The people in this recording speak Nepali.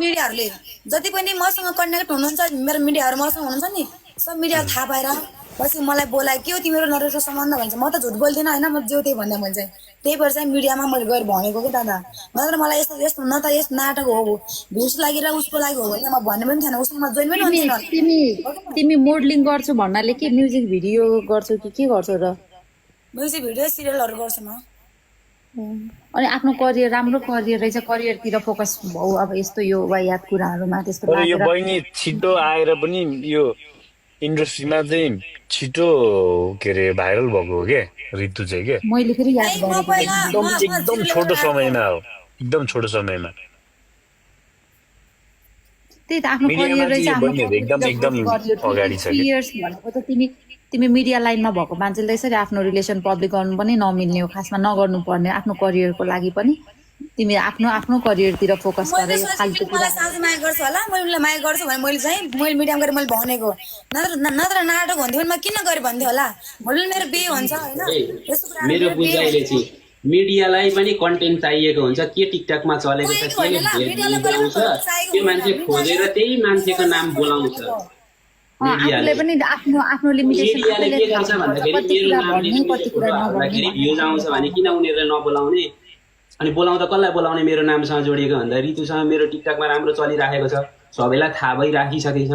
मिडियाहरूले जति पनि मसँग कनेक्ट हुनुहुन्छ मेरो मिडियाहरू मसँग हुनुहुन्छ नि सब मिडिया थाहा पाएर पछि मलाई बोलायो के हो तिम्रो नरेश सम्बन्ध भन्छ म त झुट बोल्दिनँ होइन म जो त्यही भन्दा भन्छ त्यही भएर चाहिँ मिडियामा मैले गएर भनेको कि दादा नत्र मलाई यस्तो यस्तो न त यस्तो नाटक हो भ्युज लागि र उसको लागि हो भने म भन्ने पनि थिएन उसमा जोइन पनि हुन्थेन तिमी मोडलिङ गर्छु भन्नाले के म्युजिक भिडियो गर्छौ कि के गर्छौ र म्युजिक भिडियो सिरियलहरू गर्छु म अनि आफ्नो करियर राम्रो करियर रहेछ करियरतिर फोकस भौ अब यस्तो यो वायात कुराहरूमा त्यस्तो तर यो लागेर बहिनी छिटो आएर पनि यो इन्डस्ट्रीमा चाहिँ छिटो के अरे भाइरल भएको हो क्या ऋतु चाहिँ के मैले फेरि याद म गरेको पहिला एकदम छोटो समयमा हो एकदम छोटो समयमा त्यही त आफ्नो मिडियामा करियर रहेछ चाहिँ यो आफ्नो बहिनीहरू एकदम अगाडि छ 3 इयर्स भनेको त तिमी मिडिया लाइनमा भएको मान्छेले यसरी आफ्नो रिलेसन पब्लिक गर्नु पनि नमिल्ने हो खासमा नगर्नु पर्ने आफ्नो करियरको लागि पनि तिमी आफ्नो करियरतिर फोकस मैले गरे सोचेँ फाल्तु मलाई साँझ माया गर्छु होला मैले उसलाई माया गर्छु भने मैले चाहिँ मैले मिडियामा गएर मैले भनेको नत्र नाटक हुन्थ्यो भने म किन गरेँ भन्थेँ होला मैले मेरो बिहे हुन्छ होइन यस्तो कुरा मेरो बुझाइले चाहिँ मिडियालाई पनि कन्टेन्ट चाहिएको हुन्छ के टिकटकमा चलेको छ के आउँछ त्यो मान्छे खोजेर त्यही मान्छेको नाम बोलाउँछ आफूले पनि आफ्नो लिमिटेसन मिडियाले के गर्छ भन्दाखेरि मेरो नामले भ्युज आउँछ भने किन उनीहरूले नबोलाउने अनि बोलाउँदा कसलाई बोलाउने मेरो नामसँग जोडिएको भन्दा ऋतुसँग मेरो टिकटकमा राम्रो चलिराखेको छ सबैलाई थाहा भइराखिसकेको छ